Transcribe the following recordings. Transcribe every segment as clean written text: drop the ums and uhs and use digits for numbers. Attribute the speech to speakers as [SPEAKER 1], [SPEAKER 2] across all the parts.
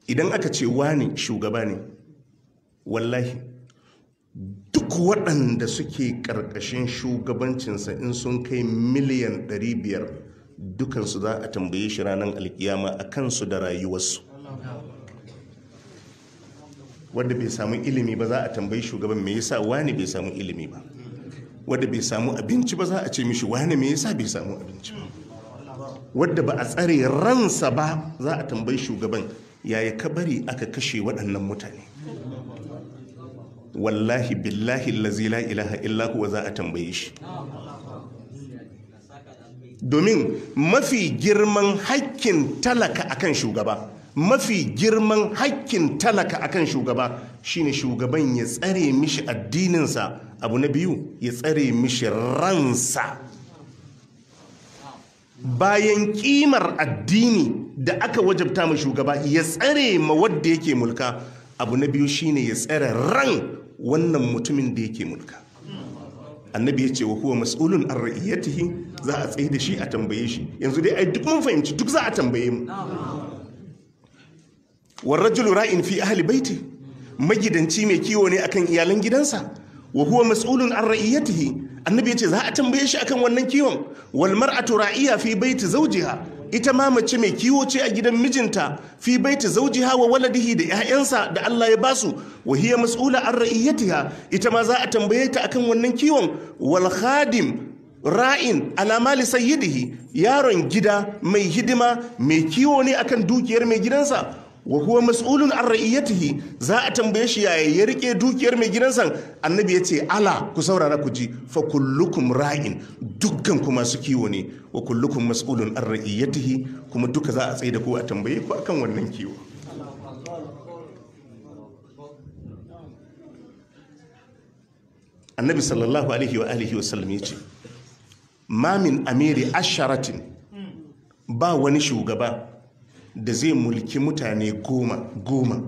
[SPEAKER 1] Idan aka ce wani shugaba ne, wallahi duk waɗanda suke ƙarƙashin shugabancinsa in sun kai miliyan 500 dukansu za a tambaye shi ranar alkiyama a kansu da rayuwarsu. Wanda bai samu ilimi ba za a tambayi shugaban me yasa wani bai samu ilimi ba. Wanda bai samu abinci ba za a ce mishi wani me yasa bai samu abinci ba. Wanda ba a tsare ransa ba za a tambayi shugaban yaya kabari aka kashe waɗannan mutane. Wallahi billahi allazi la ilaha illa huwa za a tambaye shi. Domin mafi girman hakkin talaka akan shugaba, mafi girman hakkin talaka akan shugaba shine shugaban ya tsare mishi addininsa. Abu na biyu, ya tsare mishi ransa. Bayan kimar addini da aka wajabta ma shugaba ya tsare ma wadda yake mulka, abu na biyu shine ya tsare ran wannan mutumin da yake mulka. Annabi ya ce wa huwa mas'ulun an ra'iyatihi, za a tsaye da shi a tambaye shi. Yanzu dai ai duk mun fahimci duk za a tambaye mu. Warrajulu ra'in fi ahli baiti, magidanci mai kiwo ne akan iyalan gidansa. Wa huwa mas'ulun an ra'iyatihi, annabi ya ce za a tambaye shi akan wannan kiwon. Wal mar'atu ra'iya fi baiti zawjiha, ita ma mace mai kiwo ce a gidan mijinta, fi baiti zawjiha wa waladihi, da 'ya'yansa da Allah ya basu. Wa hiya mas'ula an ra'iyatiha, ita ma za a tambaye ta akan wannan kiwon. Wal khadim ra'in ala mali sayyidihi, yaron gida mai hidima mai kiwo ne akan dukiyar mai gidansa. Wa huwa mas'ulun an ra'iyatihi, za a tambaye shi yaya ya rike dukiyar mai gidansa. Annabi ya ce ala, ku saurara ku ji, fa kullukum ra'in, dukkan ku masu kiwo ne, wa kullukum mas'ulun an ra'iyatihi, kuma duka za a tsaye da ku a tambaye ku akan wannan kiwo. Annabi sallallahu alaihi wa alihi wa sallam ya ce ma min amiri asharatin, ba wani shugaba da zai mulki mutane goma goma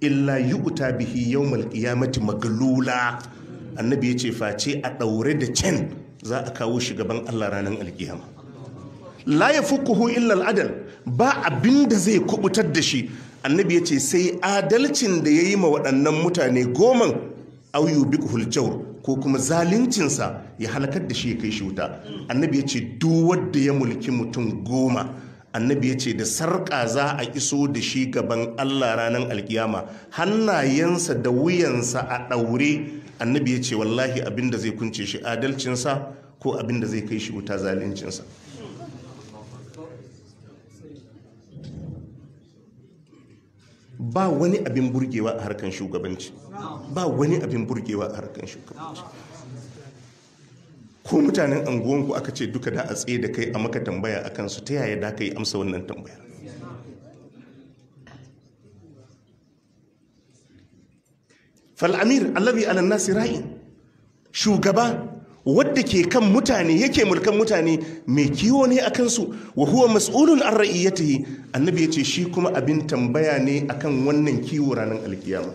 [SPEAKER 1] illa yu'ta bihi yawmal qiyamati maglula. Annabi ya ce face a ɗaure da can za a kawo shugaban Allah ranar alkiyama. La yafukuhu illa al'adal, ba abin da zai kubutar da shi. Annabi ya ce sai adalcin da ya yi ma waɗannan mutane goman, au yubiqhul jawr, ko kuma zaluncinsa ya halakar da shi ya kai shi wuta. Annabi ya ce duk wanda ya mulki mutum 10, annabi ya ce da sarƙa za a iso da shi gaban Allah ranar alkiyama, hannayensa da wuyansa a ɗaure. Annabi ya ce wallahi abin da zai kunce shi adalcinsa, ko abin da zai kai shi wuta zaluncinsa. Ba wani abin burgewa a harkan shugabanci, ba wani abin burgewa a harkan shugabanci. Ko mutanen anguwanku aka ce duka da a tsaye da kai a maka tambaya a kansu, ta yaya da ka yi amsa wannan tambayar? Fal'amir allazi ala nasi ra'in, shugaba wadda ke kan mutane yake mulkan mutane mai kiwo ne a kansu. Wa huwa mas'ulun an ra'iyatihi, annabi ya ce shi kuma abin tambaya ne akan wannan kiwo ranar alkiyama.